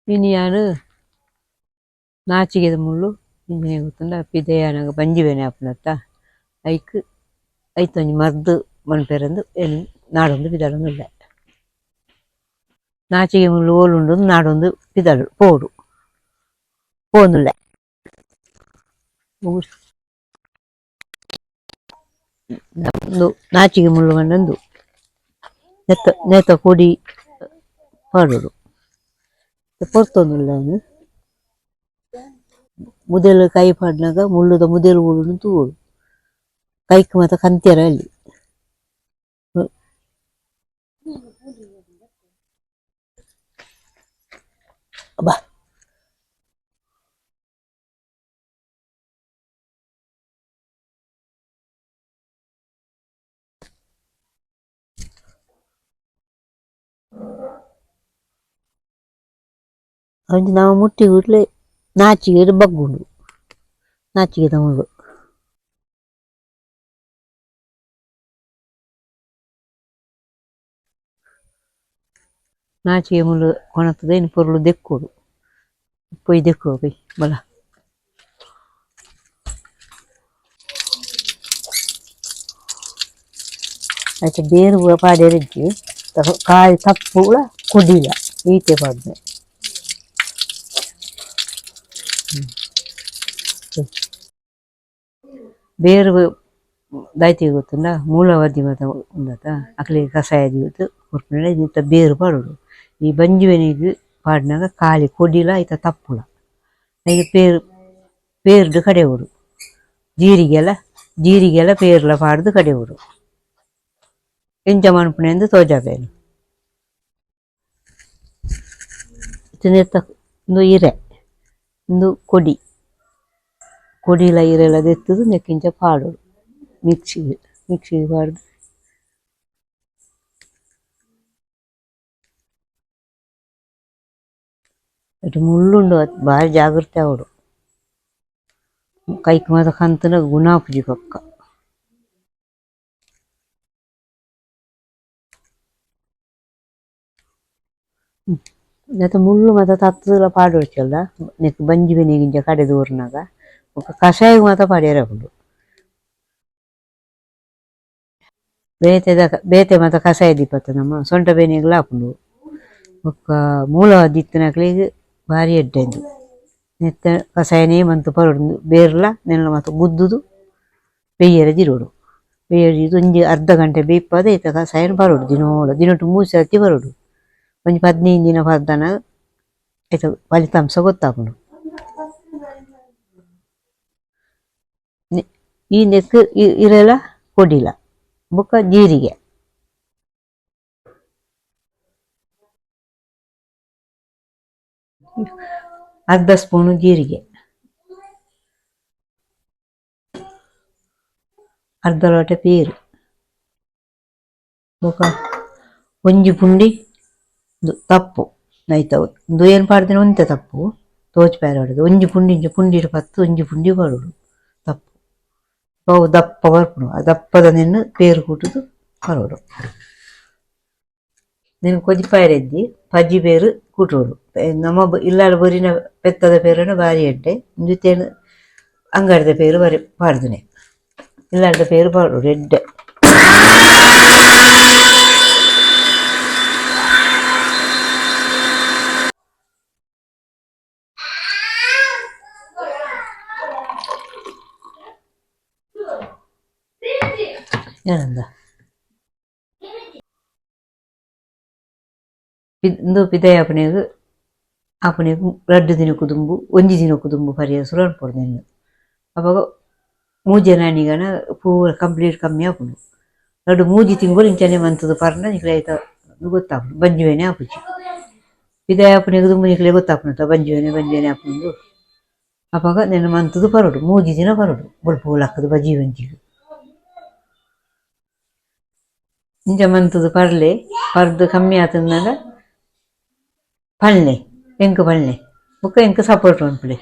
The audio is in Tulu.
ಇನಿಯಾನ್ ನಾಚಿಗೆದ ಮುಳ್ಳು ಇಂಚಿನೆ ಗೊತ್ತುಂಡ ಪಿದಯಾನಗ ಬಂಜಿ ಬೇನೆ ಆಪುನತ್ತ ಐಕ್ ಐತೊಂಜಿ ಮರ್ದ್ ಮನ್ಪೆರೆಂದು ಏನ್ ನಾಡೊಂದು ಪಿದಾಡೊಂದುಲ್ಲೆ. ನಾಚಿಗೆ ಮುಳ್ಳು ಓಲುಂಡು ನಾಡೊಂದು ಪಿದಾಡು ಪೋಡು ಪೋವೊಂದುಲ್ಲೆ. ಉಂದು ನಾಚಿಗೆ ಮುಳ್ಳು ಪಂಡ ಉಂದು ನೆತ್ತ ನೆತ್ತ ಕೊಡಿ ಪಾಡೊಡು ಪೊರ್ತೊಂದುಲ್ಲೆ ಯಾನ್. ಮುದೆಲ್ ಕೈ ಪಾಡ್ನಗ ಮುಳ್ಳುದ ಮುದೆಲ್ ಓಲುಂಡು ತೂವೊಡು ಕೈಕ್ ಮಾತ ಕಂತ್ಯೆರೆ ಬಲ್ಲಿ. ಅಬ್ಬಾ. ಒಂಜಿ ನಮ ಮುಟ್ಟಿ ಕೂಡ್ಲೆ ನಾಚಿಗೆಡ್ ಬಗ್ಗುಂಡು ನಾಚಿಗೆದ ಮುಳ್ಳು. ನಾಚಿಗೆ ಮುಳ್ಳು ಕೊನತುದು ಐನ್ ಪೊರ್ಲು ದೆಕ್ಕೊಡು ಪೋಯಿ ದೆಕ್ಕುವ ಪೋಯಿ ಬಲ. ಐತ ಬೇರ್ ಪೂರ ಪಾಡ್ಯೆರೆ ಇಜ್ಜಿ ಕಾಯಿ ತಪ್ಪುಲ ಕೊಡಿಲ ಈತೆ ಪಾಡ್ದೆ. ಬೇರ್ ದಾಯ್ತಿಗ್ ಗೊತ್ತುಂಡ ಮೂಲವಧಿ ಮಾತ ಉಂಡತ ಅಕ್ಲೆಗ್ ಕಷಾಯ ದೀದ್ ಕೊರ್ಪುನ ನೆತ್ತ ಬೇರ್ ಪಾಡೊಡು. ಈ ಬಂಜಿ ಬೇನೆಗ್ ಪಾಡ್ನಗ ಖಾಲಿ ಕೊಡಿಲ ಐತ ತಪ್ಪುಲ ಐಕ್ ಪೇರ್ ಪೇರ್ಡ್ ಕಡೆವೊಡು ಜೀರಿಗೆಲ ಜೀರಿಗೆಲ ಪೇರ್ಲ ಪಾಡ್ದ್ ಕಡೆವೊಡು. ಎಂಚ ಮನ್ಪುನೆಂದ್ ತೋಜಾಬೆರ್. ನೆತ್ತ ಉಂದು ಇರೆ ಉಂದು ಕೊಡಿ ಕೊಡಿಲ ಇರೆಲ ದೆತ್ತುದು ನೆಕ್ಕ್ ಇಂಚ ಪಾಡೊಡು ಮಿಕ್ಸಿಗ್ ಮಿಕ್ಸಿಗ್ ಪಾಡ್ದ್ ಐಟ್ ಮುಳ್ಳು ಉಂಡು ಬಾರಿ ಜಾಗ್ರತೆ ಆವೊಡು ಕೈಕ್ ಮಾತ ಕಂತುಂಡ ಗುಣ ಆಪುಜಿ ಬೊಕ್ಕ. ನೆತ್ತ ಮುಳ್ಳು ಮಾತ ತತ್ತುದುಲ ಪಾಡೊಡ್ಚಲ್ಲ ನೆಕ್ಕ್ ಬಂಜಿ ಬೇನೆಗ್ ಇಂಚ ಕಡೆದ್ ಊರ್ನಗ ಬೊಕ್ಕ ಕಷಾಯಗ್ ಮಾತ ಪಾಡ್ಯೆರೆ ಆಪುಂಡು. ಬೇತೆದ ಬೇತೆ ಮಾತ ಕಷಾಯ ದೀಪತ್ತ ನಮ ಸೊಂಟ ಬೇನೆಗ್ಲ ಆಪುಂಡು. ಬೊಕ್ಕ ಮೂಲವಾದ್ ಇತ್ತಿನಕ್ಲೆಗ್ ಬಾರಿ ಎಡ್ಡೆ ಉಂದು. ನೆತ್ತ ಕಷಾಯನೇ ಮಂತ್ ಪರೊಡು ಬೇರ್ಲ ನೆನ್ನ್ ಮಾತ ಗುದ್ದುದು ಬೇಯೆರೆ ದೀಡೊಡು. ಬೇಯೆರೆ ದೀದ್ ಒಂಜಿ ಅರ್ಧ ಗಂಟೆ ಬೇಯಿಪಾದ್ ಐತ ಕಷಾಯನ್ ಪರೊಡು ದಿನೋಲ ದಿನೊಟು ಮೂಜಿ ಸರ್ತಿ ಪರೊಡು. ಒಂಜಿ 15 ದಿನ ಪರ್ದನ ಐತ ಫಲಿತಾಂಶ ಗೊತ್ತಾಪುಂಡು. ಈ ನೆಕ್ಕ್ ಇರೆಲ ಕೊಡಿಲ ಬೊಕ್ಕ ಜೀರಿಗೆ. ಅರ್ಧ ಸ್ಪೂನ್ ಜೀರಿಗೆ. ಅರ್ಧ ಲೋಟೆ ಪೇರು. ಬೊಕ್ಕ ಒಂಜಿ ಪುಂಡಿ ತಪ್ಪು ಐತ ಉಂದು ಏನ್ ಪಾಡ್ದಿನ ಒಂತೆ ತಪ್ಪು ತೋಜ್ಪಾಯೆರೆ ಪಾಡ್ದ್ ಒಂಜಿ ಪುಂಡಿ ಇಂಚ ಪುಂಡಿಡ್ ಪತ್ತ್ ಒಂಜಿ ಪುಂಡಿ ಪಾಡೊಡು ತಪ್ಪು ಅವು ದಪ್ಪ ಬರ್ಪುಂಡು ಆ ದಪ್ಪದ ನೆನ್ನ್ ಪೇರ್ ಕೂಟುದು ಪರೊಡು. ನೆನ್ ಕೊದಿಪಾಯೆರೆ ಇಜ್ಜಿ ಪಜಿ ಪೇರ್ ಕೂಟೊಡು ನಮ ಇಲ್ಲಡ್ ಬೊರಿನ ಪೆತ್ತದ ಪೇರುಂಡ ಬಾರಿ ಎಡ್ಡೆ ಉಂದೆನ್ ಅಂಗಡಿದ ಪೇರು ಬಾರಿ ಪಾಡ್ದಿನಿ ಇಲ್ಲದ ಪೇರು ಪಾಡೊಡು ಎಡ್ಡೆ. ಏನಂದ ಉಂದು ಪಿದಯಿ ಆಪುನೆಗ್ ಆಪುನೆಗ್ ರಡ್ಡ್ ದಿನೊಕು ದುಂಬು ಒಂಜಿ ದಿನೊಕು ದುಂಬು ಪರಿಯೆರೆ ಸುರು ಮನ್ಪೊಡು ನೆನ್ನ್ ಅಪಗ ಮೂಜನೆ ಪೂರ ಕಂಪ್ಲೀಟ್ ಕಮ್ಮಿ ಆಪುಂಡು. ರಡ್ಡ್ ಮೂಜಿ ತಿಂಗೊಲು ಇಂಚನೆ ಮಂತುದು ಪರ್ಂಡ ನಿಕ್ಲೆ ಐತ ಗೊತ್ತಾಪುಂಡು ಬಂಜಿ ಬೇನೆ ಆಪುಜಿ. ಪಿದಯಿ ಆಪುನೆಗ್ ದುಂಬು ನಿಕ್ಲೆಗ್ ಗೊತ್ತಾಪುಂಡತ ಬಂಜಿ ಬೇನೆ ಬಂಜಿ ಬೇನೆ ಆಪುಂಡು ಅಪಗ ನೆನ್ನ್ ಮಂತುದು ಪರೊಡು ಮೂಜಿ ದಿನ ಪರೊಡು ಬೊಲ್ಪುಗು ಲಕ್ಕುದು ಬಜಿ ಬಂಜಿಗ್. ಇಂಚ ಮಂತುದು ಪರ್ಲೆ ಪರ್ದ್ ಕಮ್ಮಿ ಆತುಂಡಾಂಡ ಪನ್ಲೆ ಎಂಕ್ ಪನ್ಲೆ ಬೊಕ್ಕ ಎಂಕ್ ಸಪೋರ್ಟ್ ಮನ್ಪುಲೆ.